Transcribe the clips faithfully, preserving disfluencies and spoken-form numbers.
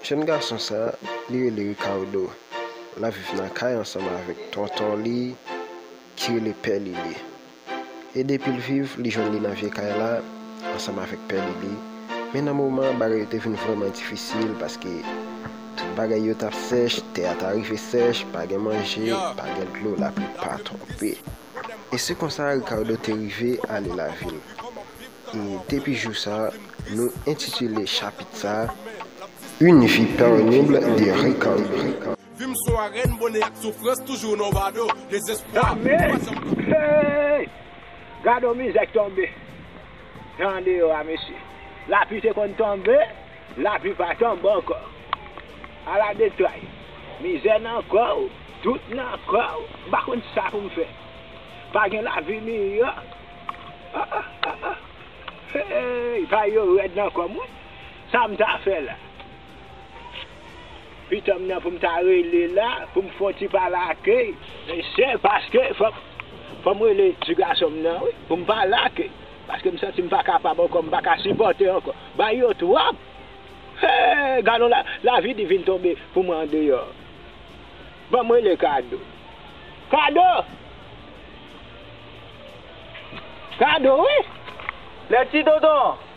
Jèn gason sa, li rele Ricardo. L ap viv nan kay ansanm avèk tonton li, ki rele Pè Lili. E depi l viv, li jwenn li nan vye kay la, ansanm avèk Pè Lili. Men nan moman an, bagay yo te vin vrèman difisil, paske tout bagay yo t ap sèch, tè a ta rive sèch, pa gen manje, pa gen dlo, lapli pa tonbe. E se konsa Ricardo te rive ale lavil. E depi jou sa, nou entitile chapit sa, Une vie pénible de Ricardo. Vi m sou arèn, bonè ak soufrans toujou nan bado. Dezespwa. Tanbe! Hey! Gade yon mizè k tonbe nan andeyò a, mesye. Lapli te konn tonbe, lapli pa tonbe ankò. Ala detray. Mizè nan kò w, dout nan kò w, m pa konn sa pou m fè. Pa gen lavi miyò. Ah, ah, ah, ah. Hey, bagay yo rèd nan kò m, wi. Sa m ta fè la? Pitit m nan pou m ta rele la, pou m fè yon ti pale ak li. Men se paske fò, fò m rele ti gason m nan, wi, pou m pale ak li. Paske m santi m pa kapab ankò, m pa ka sipòte ankò. Bagay yo twòp. Hey, gade yon la, lavi di vin tonbe pou mwen andeyò. Ban m rele Kado. Kado! Kado, wi! Lèti, tonton!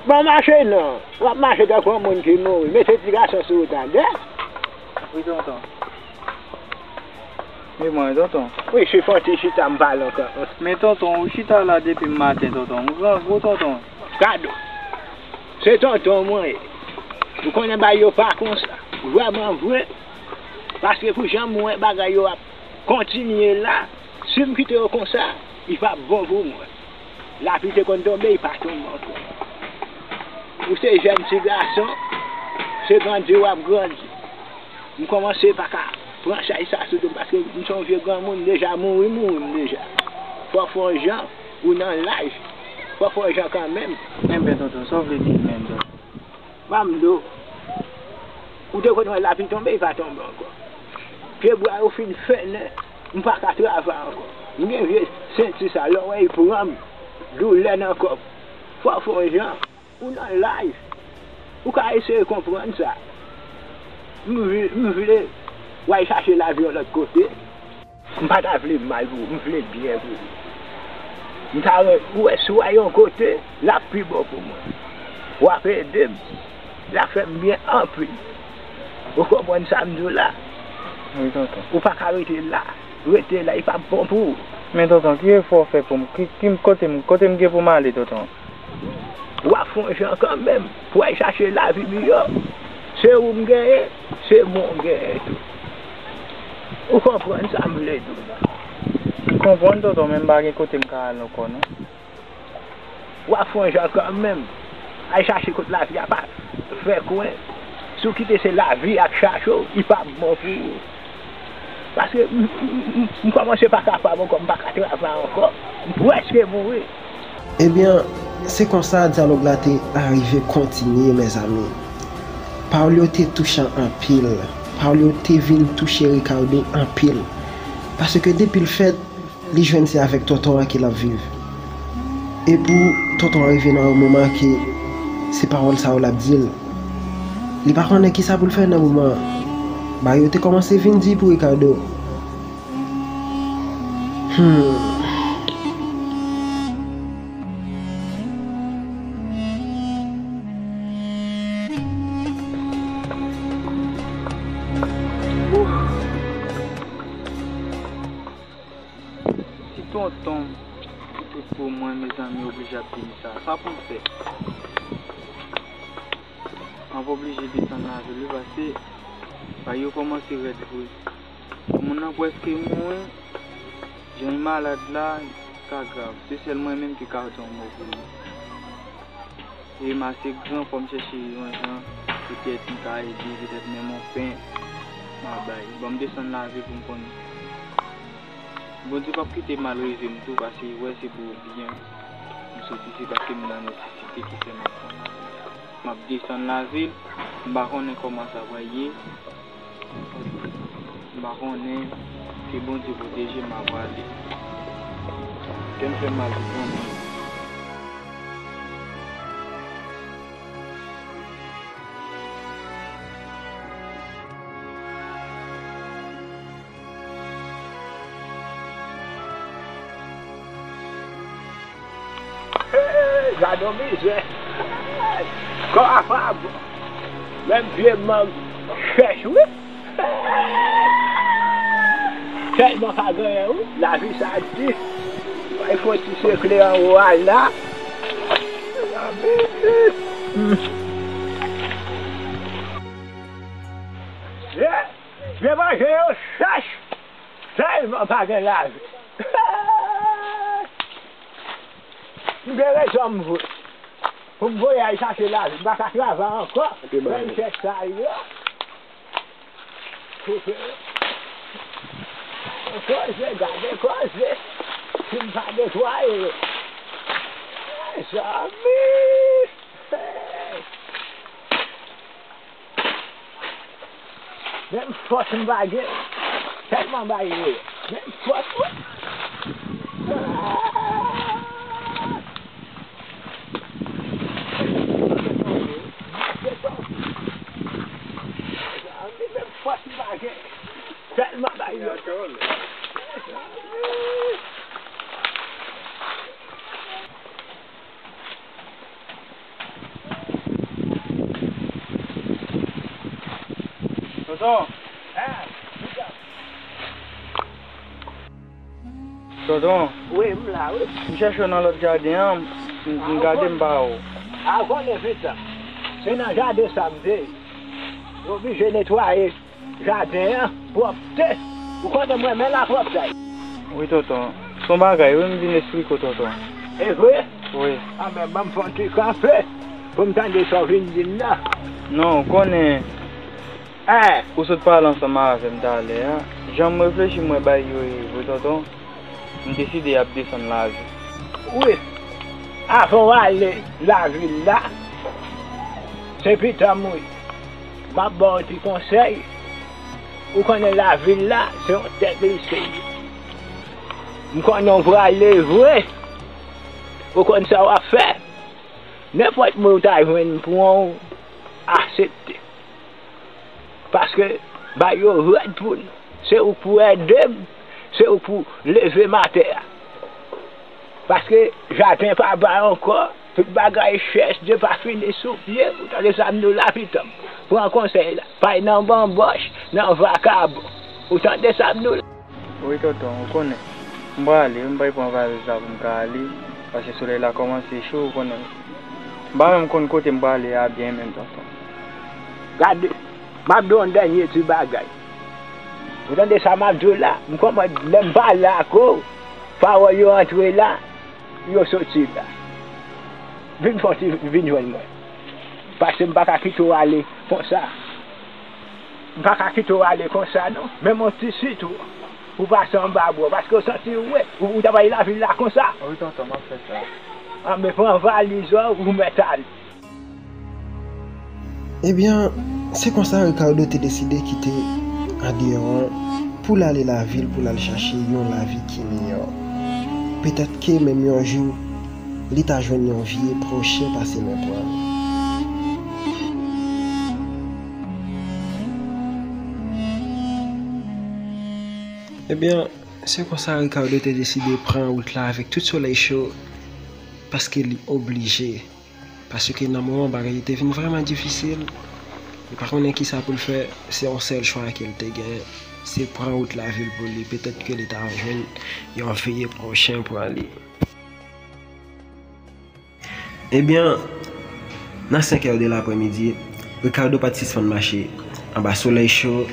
Bon, mache non. W ap mache tankou yon moun ki mouri. Mete ti gason sou ou, tande? Wi, tonton. Wi, mwen, tonton. Wi, si fò ti chita, m pale ankò. Men, tonton, ou chita la depi maten, tonton. M grangou, tonton. Kado. Se tonton mwen ye. Ou konnen bagay yo pa konsa. Vrèman vre. Paske pou jan m wè bagay yo ap kontinye la, si m kite yo konsa, li p ap bon pou mwen. Lapli te konn tonbe, li pa tonbe ankò. Ou se jèn ti gason, se grandi w ap grandi. M kòmanse pa ka pran chay sa sou do m, paske m se yon vye granmoun deja, mouri, mouri m deja. Fò w fè yon jan, ou nan laj, fò w fè yon jan kanmenm. Enben, tonton, sa w vle di menm, tonton? Ban m di w, ou te konn wè lapli tonbe, li pa tonbe ankò. Pyebwa yo fin fennen, m pa ka travay ankò. M gen vye senti sa, lè w wè l pran m, doulè nan kò m. Fò w fè yon jan. Ou nan laj. Ou ka eseye konprann sa. M vle, m vle w al chache lavi yon lòt kote. M pa ta vle mal pou ou, m vle byen pou ou. M ta wè, ou wè, si w al yon kote, l ap pi bon pou mwen. W ap ede m. L ap fè m byen anpil. Ou konprann sa m di w la? Wi, tonton. Ou pa ka rete la. Rete la, li p ap bon pou ou. Men, tonton, ki efò w fè pou m? Ki, ki, kote m, kote m gen pou m ale, tonton? W ap fè yon jan kanmenm pou w al chache lavi miyò. Se ou m genyen, se mwen w genyen tou. Ou konprann sa m vle di w la? M konprann, tonton, men m pa gen kote m ka al ankò, non. W ap fè yon jan kanmenm. Al chache kot lavi a pa fè kwen. Si w kite se lavi a k chache w, li p ap bon pou ou. Paske m, m, m, m, m kòmanse pa kapab ankò, m pa ka travay ankò. M prèske mouri. Ebyen, se konsa dyalòg la te arive kontinye, mezanmi. Pawòl yo te touchan anpil. Pawòl yo te vin touche Ricardo anpil. Paske depi l fèt, li jwenn se avèk tonton an ke l ap viv. E pou tonton an rive nan yon moman ke se pawòl sa yo l ap di l, li pa konnen kisa pou l fè nan moman an. Bagay yo te kòmanse vin di pou Ricardo. Hmm. Si tonton m ki tout pou mwen, mezanmi, oblije ap di m sa, sa pou m fè? M ap oblije desann lavil wi, paske bagay yo kòmanse rèd vre. Moun nan prèske mouri, jan li malad la, sa grav. Se sèl mwen menm ki ka di yon mo pou li. E m ase gran, fò m chèche yon jan, petèt m ka ede, petèt menm yon pen, m a bay. Bon, m desann lavil pou m konn. Bondye p ap kite mal rive m tou, paske li wè se pou byen m soti, se paske m nan nesesite ki fè m ap pran lavil. M ap desann lavil, m pa konnen kòman sa pral ye. M pa konnen. Ke Bondye pwoteje m, m a prale. Kè m fè m mal pou granmoun. Hey, gade yon mizè. Kò a pa bon. Menm vye mang chèch, wi. Tèlman pa gen anyen, wi. Lavi sa di. Bay fò ti sekle anwo a la. Ye, vye manje yo chèch. Tèlman pa gen lavi. M gen rezon m vre. Pou m voye al chache lavi. M pa ka travay ankò. Menm chèch sa yo. Koze, gade koze. Si m pa netwaye yo. Mezanmi. Menm fòs m pa gen. Tèlman bagay yo. Menm fòs mwen. Menm fòs m pa gen. Tèlman bagay yo. Tonton. Tonton. Wi, m la, wi. M chèche w nan lòt jaden an, m, m gade m pa wè w. A konnen pitit. Se nan jaden sa m te ye. Yo oblije netwaye jaden an, pwòpte. Ou konnen mwen renmen lapwòpte. Wi, tonton. Se yon bagay, wi, m vin esplike w, tonton. E vre? Wi. A, men ban m fè yon ti kanpe pou m tande sa w vin di m nan. Non, ou konnen, ou sot pale ansanm avè m talè a. Jan m reflechi, m wè bagay yo ye vre, tonton. M deside y ap desann lavi. Wi, avan w ale lavil la, se pitit m wi. M ap ba w ti konsèy. Ou konnen lavil la, se yon tèt li se. M konnen w prale vre. Ou konn sa w ap fè. Nenpòt moun ou ta jwenn pran w, asepte. Paske bagay yo rèd pou nou. Se ou k pou ede m, se ou k pou leve m atè a. Paske jaden pa bay ankò, tout bagay chèch, je pa fini sou pye. Ou tande sa m di w la, pitit m? Pran konsèy la. Pa al nan banbòch, nan vakabon. Ou tande sa m di w la? Wi, tonton, ou konnen. M prale, m pral pran valiz la pou m ka ale, paske solèy la kòmanse cho, ou konnen. M pa menm konn kote m prale a byen menm, tonton. Gade, m ap di w yon dènye ti bagay. Ou tande sa m ap di w la? M konprann lè m pale ak ou, pawòl yo antre la, yo soti la. Vin fè yon ti, vin jwenn mwen. Paske m pa ka kite w ale konsa. M pa ka kite w ale konsa, non. Menm yon ti sitwon. Ou pase anba bra w, paske w santi w, ou, ou ta bay lavil la konsa. Wi, tonton, m ap fè sa. Anben, pran valiz ou, ou mèt ale. Ebyen, se konsa Ricardo te deside kite andeyò an pou l ale lavil, pou l al chache yon lavi ki miyò. Petèt ke menm yon jou, li ta jwenn yon vye pwochen pase men pran l. Ebyen, se konsa Ricardo te deside pran wout la avèk tout solèy cho, paske li oblije. Paske nan moman bagay yo te vin vrèman difisil, li pa konnen kisa pou l fè, se yon sèl chwa ke l te gen, se pran wout lavil pou li, petèt ke li ta jwenn yon vye pwochen pran li. Ebyen, nan senk è de laprèmidi, Ricardo pa t sispann mache anba solèy cho,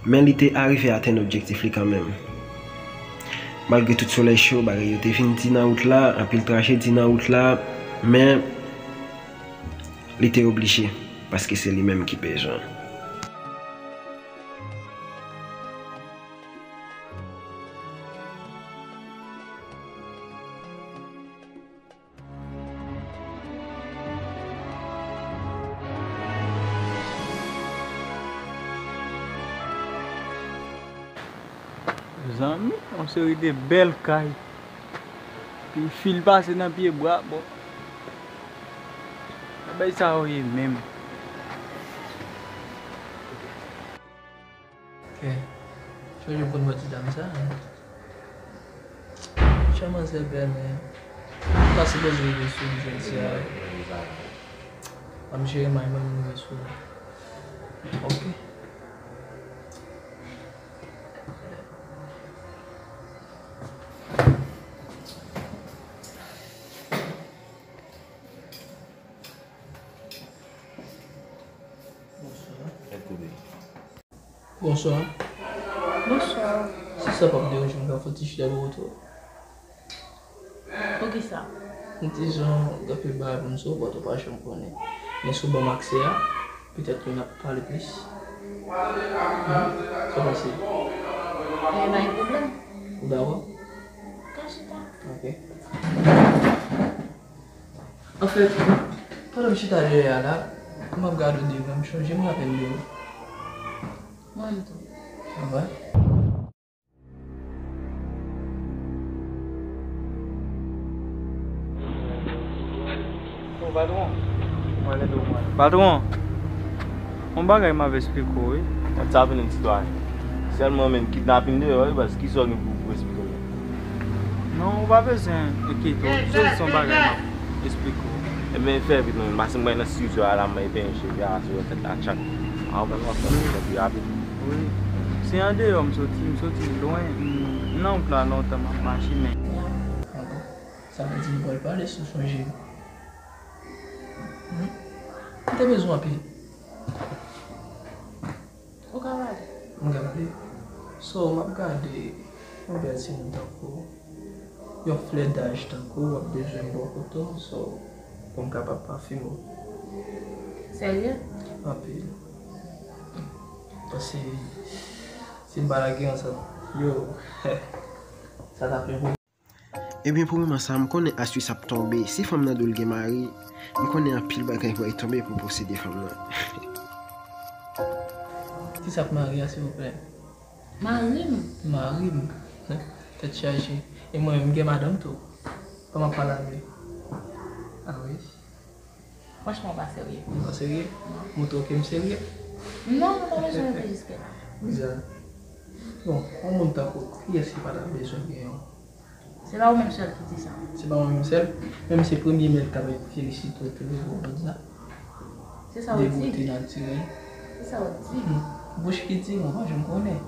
men li te arive atenn objektif li kanmenm. Malgre tout solèy cho, bagay yo te vin di nan wout la, anpil trajedi nan wout la, men li te oblije, paske se li menm ki bezwen. Zanmi, yon seri de bèl kay. Pi fil pase nan pye bwa, bon. Bagay sa yo ye menm. Ok. Chonje m konn wè ti dam sa, hein. Chan manzè bèl, men m pa sipoze rive sou li jodi a, wi. Pa m jere may mwen, m rive sou li. Ok. Bonswa. Bonswa. Bonswa. Si sa p ap deranje w, m ka fè ti chita bò kote w? Poukisa? Dizon, gen anpil bagay pou m sou ou, but ou pa janm konnen. Men si w ban m aksè a, petèt ke n ap pale plis. Sa w panse? Men pa gen pwoblèm. Ou dakò? Ka chita. Ok. Anfèt, pandan m chita dèyè a la, m ap gade w devan, m chonje m rapèl de ou. Mwen menm tou. Anvè. Bon, patwon. Mwen lè tou mwen. Patwon, yon bagay m ap esplike w, wi. Sa vini, sitwayen. Sèlman, men, kidnapin deyò, wi, baz, kisa w gen pou, pou esplike m? Non, ou pa bezwen enkyete w. Se jis yon bagay m ap esplike w. Ebyen, fè vit, non, paske m pral nan estidyo a la, m bay penyen cheve a, sou tèt la tchak. A, ou pral wè fè vit, epi rapid. Wi. Se andeyò m soti, m soti lwen, m nan wout la lontan, m ap mache, men. Sa vle di nou pral pale sou sonje. Hmm? M te bezwen anpil. Ou ka pale. M ka pale. So, m ap gade yon bèl timoun tankou w, yon flè daj tankou w, w ap bezwen m bò kote w, so, pou m kapab pafime w. Serye? Anpil. Paske, si m pa lage ansanm, yo, sa t ap yon Ebyen, pou moman sa a, m konnen Aswis ap tonbe. Si fanm nan di w l gen mari, m konnen anpil bagay pral tonbe pou posede fanm nan. Kisa k mari a, silvouplè? Mari m. Mari m. Tèt chaje. E mwen menm, m gen madanm tou. Kòman m ap pale avè l? A wi. Franchman, ou pa serye. Ou pa serye? Non. Montre w ke m serye? Non, nou pa bezwen rete jiskè la. Bizar. Bon, yon moun tankou w, kiyès ki pa ta bezwen gen yon? Se pa ou menm sèl ki di sa. Se pa mwen menm sèl. Menm se premye mèt k ap felisite w toujou pou w konn sa. Se sa w di. De bote natirèl. Se sa w di. Hmm. Bouch ki di, mwen pa janm konnen.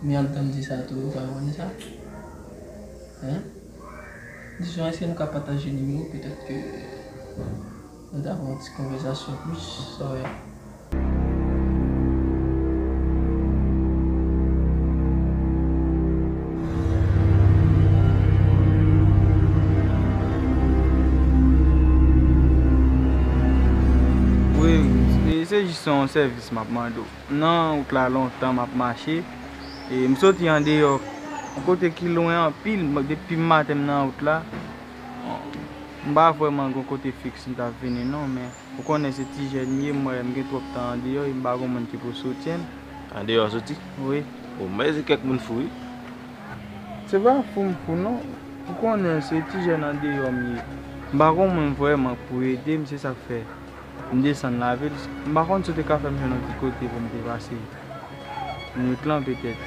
Men al tann di sa tou, ou pa konnen sa. Hein? Dizon, èske nou ka pataje nimewo? Petèt ke nou ta fè yon ti konvèsasyon plis, sa w wè. Wi, e se jis yon sèvis m ap mande w. M nan wout la lontan m ap mache. E m soti andeyò, yon kote ki lwen anpil. M, depi maten m nan wout la. M pa vrèman gen yon kote fiks m t ap vini non, men ou konnen se ti jèn m ye, m wè m gen twòp tan andeyò, e m pa gen moun ki pou soutyen m. Andeyò soti? Wi. O, m wè se kèk moun fou, wi. Se pa fou m fou non. Ou konnen se ti jèn andeyò m ye. M pa gen moun vrèman pou ede m, se sa k fè m desann lavil. M pa konn si w te ka fè m jwenn yon ti kote pou m te pase nwit lan petèt.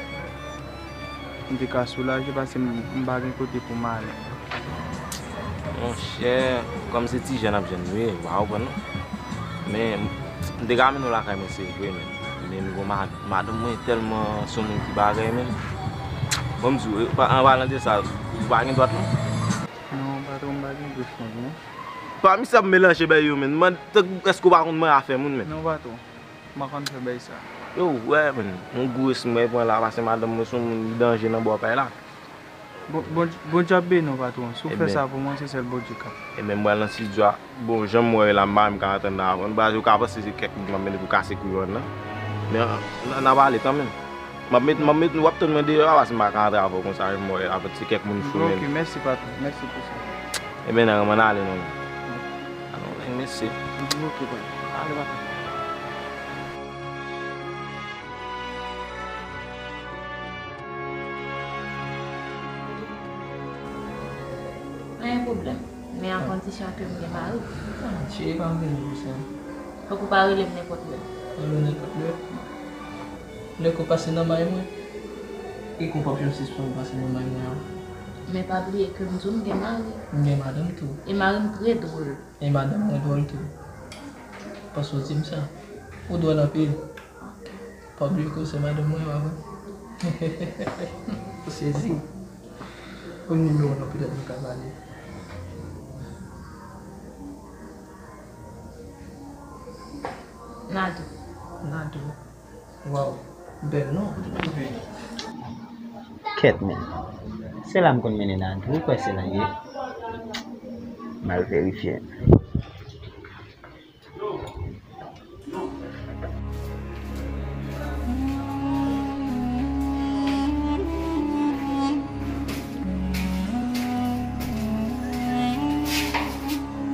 M te ka soulaje paske m, m pa gen kote pou m ale. Monchè, kòm se ti jèn ap jwenn wi, m pa konprann non. Men, m te ka mennen w lakay mwen, se vre, men, men m gon ma-, madanm mwen tèlman se yon moun ki bagay, men. Bon, m di w, an palan de sa, ou pa gen dwat non? Non, patwon, m pa gen dwat non. Pami sa ap melanje bay yo, men. Mande, tank, èske w pa konn manje afè moun, men? Non, patwon. M pa konn fè bay sa. Yo, wè, men. Yon gwo risk mwen pran la, paske madanm mwen se yon moun ki danje nan bò kay la. Bon, bon, Bondye ap beni w, patwon. Si w fè sa pou mwen, se sèl Bondye k ap. Ebyen, m pral nan estidyo a. Bon, jan m wè yo la, m pa menm ka antann nan avè w. Baz, yo ka panse se kèk moun m ap mennen pou kase kou yo nan. Men, n a, n a pale kanmenm. M ap met, m ap met, w ap tann mwen deyò a, paske m pa ka antre avè w konsa, jan m wè yo la, se kèk moun fou, men. Ok, mèsi, patwon. Mèsi pou sa. Ebyen, nan, ann ale non, men. Alò, men, mèsi. Ok, patwon. Ale, patwon. Deja ke m gen mari. Ah, cheri, pa m vini pou sa. Fòk ou pa rele m nenpòt lè. Rele w nenpòt lè. Lè ke w pase nan may mwen, e konpòp yo m sispann pase nan may mwen an. Men pa bliye ke m di w m gen mari. M gen madanm tou. E mari m trè dwòl. E madanm mwen dwòl tou. Paske w di m sa. Ou dwòl anpil. Pa bliye ke w se madanm mwen, pa vre? Ou sezi? Ou nimewo w non, petèt nou ka pale. Nadou. Nadou. Waw, bèl non. Kèt men. Se la m konn mennen Nadou, ou kwè se la l ye? M al verifye.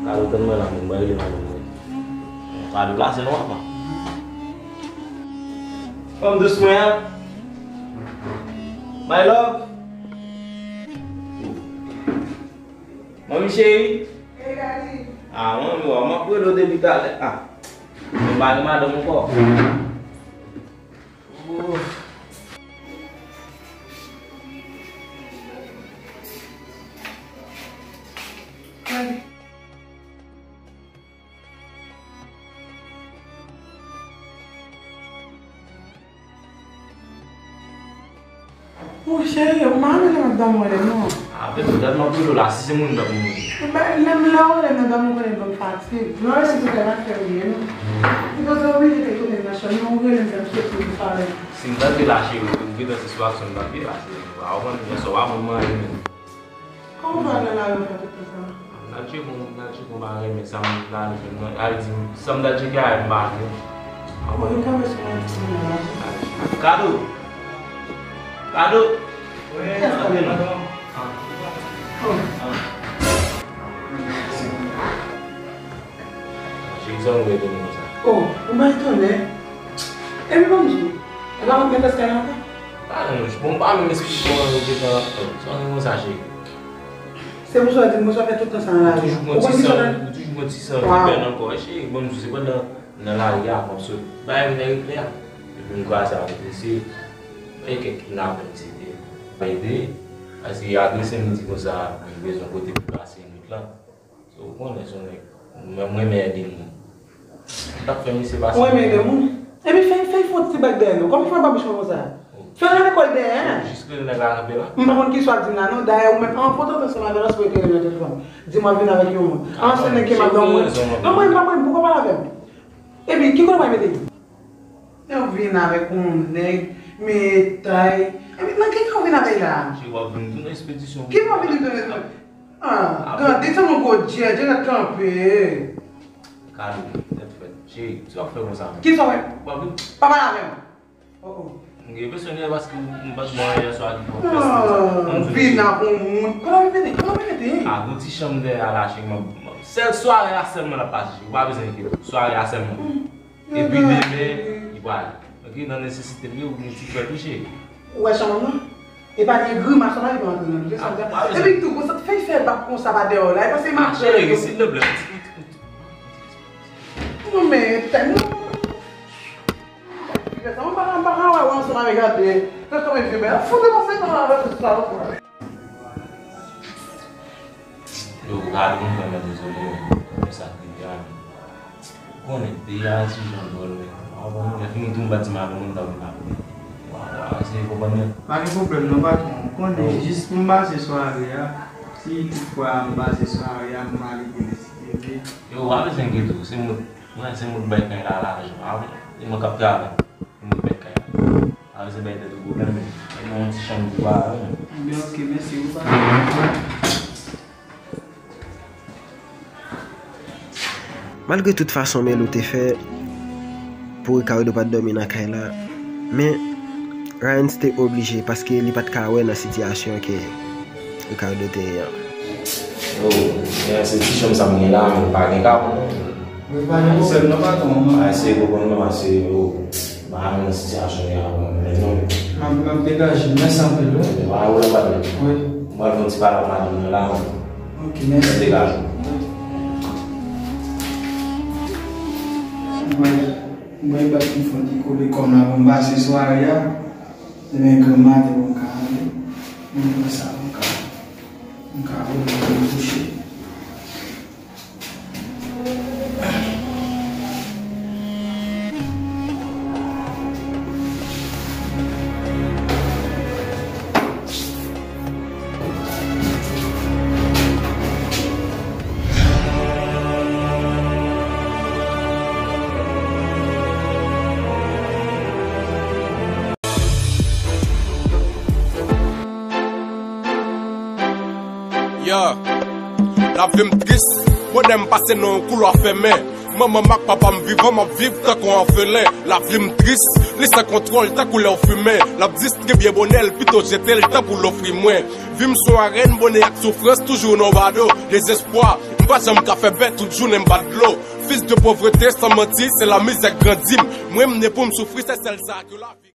Kado tann mwen la, mwen, mwen rele madanm mwen. Kado la, se nòmal. Fanm dous mwen an. My love. Manmi cheri. Hey, daddy. Ah, manmi, w ap rele w depi talè. Ah. Mwen pa gen madanm ankò. Oh. Monchè, ou pa rele m ap dòmi rele non. Apre tout dat m ap rele w la, si se moun m t ap mouri. Lè m la ou rele m nan dòmi konnen ban m fatig. Lè w rele m tou fè m ap fè m byen non. Ou pa t oblije te tounen nan chanm nan, ou rele m fè m soti pou pale. Si m ta te la cheri, ou gentan se sou aksyon m t ap ye la cheri. Ou pa konprann, men sa w pa konn manje menm. Kòman w fè al nan lari w fè tout tan sa? M t al tcheke yon, m t al tcheke yon bagay, men sa m t al jwenn nan, al di m, sa m t al tcheke a, m pa jwenn. Bon, nou kanpe sou yon ti moun la. Kado! Kado! Wi, kado. Ah. Oh. Ah. Cheri, sa w vle di m konsa? Oh, ou bay tonnè. Epi ban m di w, ou pa konn mèt kay la ankò? Pa nan mouch. Bon, m pa menm esplike kòman nou te fè ansanm. Sa w gen konsa, cheri? Se pou sa w di m, konsa w fè tout tan sa nan lari a. Ou konn ki sa nan... Ou toujou gen ti san ki pèn nan kò w, cheri. Bon, m di w, se pandan nan lari a, m ap sot. Bagay vin regle a. Epi m kwaze avèk mesye. E kèk kidnapè misye te ede. Paske agrese m, li di konsa, mwen bezwen kote pou pase nwit lan. So, ou konnen se yon nèg, mwen, mwen renmen ede moun. M t ap fè misye pase. Ou renmen ede moun? Epi fè, fè fè yon ti bak dèyè nou. Kòman fè yon babouch konsa? Fè l rale kò l dèyè. Jis rele nèg la kanpe la. M pa konn kisa w ap di m la non. Dayè ou menm an foto ansanm avè l, ansanm rete rele nan telefòn. Di m w ap vin avèk yon moun. An se nèg ke m ap dòmi. Non, mwen pa konn, poko pale avè m. Epi ki kote w pral mete l? Yo vin avèk yon nèg, men tay. Epi nan ki tan w vin avèk la? Cheri, w ap vin tou nan ekspedisyon. Ki tan w vin tou nan... Ah, gade, se yon gwo djè, djè nèt kanpe. Kado, tèt frèt. Cheri, sa w ap fè konsa menm? Kisa w fè? W ap vin? Pa pale avè m. Oh, oh. M gen enpresyon paske m pa t bò yè swa ki fè w fè sa. Ah, vin ak yon moun. Kote w vin mete? Kote w vin mete? Ah, gon ti chanm dèyè a la, cheri, m ap, sèl sware a sèlman l ap pase, cheri. Ou pa bezwen enkyete w. Sware a sèlman. Epi demen, li pral. Ok, nan nesesite li, ou gen ti frè tou, cheri. Ou wè chanm nan? E pa gen grimas, sa pa gen antre nan nou, se sa m di. Epi tou, konsa, fè, fè bak konsa pa dèyè w la, e pa se... Ah, cheri, silvouplè. Non, men, tèm non. Mwen pa, mwen pa ka wè w ansanm avèk gade. Fè kòm vye, men fout de pase nan avèk sa. Yo, gade, mwen vrèman dezole, men, men sa k rive a, men. Ou konnen, peyi a ti jan dwòl, men. Ou konprann, lè fini tou, m pa di m avè w, m ta vin avè w. Wa, wa, se, ou konprann, men. Pa gen pwoblèm, non, patwon. Ou konnen, jis pou m pase sware a, si toutfwa m pase sware a, m ale gen deside. Yo, w pa bezwen enkyete w, se mwen, mwen, se mwen k bay kay la lajan, pa vre? Se mwen k ap travay, se mwen k bay kay la. Pa bezwen bay tèt ou pwoblèm, men. Mwen gen yon ti chanm pou pa, men. Ebyen, ok, mèsi, ou pa. Malgre tout fason Melo te fè pou Ricardo pa t dòmi nan kay la, men Raens te oblije paske li pa t ka wè nan sitiyasyon ke Ricardo te ye an. Yo, men se ti chanm sa m gen la, men pa gen kay. Wi, pa gen pwoblèm non, patwon, non. Ase, konprann non, ase, yo. M pa renmen sitiyasyon li a, bon, men non. M ap, m ap degaje m, mèsi anpil, wi. Pa gen pwoblèm, patwon. Wi. M pral fè yon ti pale ak madanm mwen la, wi. Ok, mèsi. Degaje. Wi. Mwen, mwen, bat m fon ki kole kòm la pou m pase sware a. Demen granm maten pou m ka ale. Mwen, mwen sa, m ka, m ka retourne kouche. Yeah. Lavi m tris, bonè m pase nan yon koulwa fèmen. Manman m ak papa m vivan, m ap viv tankou anfelen. Lavi m tris, li san kontwòl tankou lè w fimen. L ap distribye bonè l, pito jete l tankou l ofri mwen. Vi m sou arèn, bonè ak soufrans toujou nan bado. Dezespwa, m pa janm ka fè bè, tout jounen m bat dlo. Fils de pauvreté, san manti, se lamizè k grandi m. Mwen m ne pou m soufri, se sèl sa ke lavi.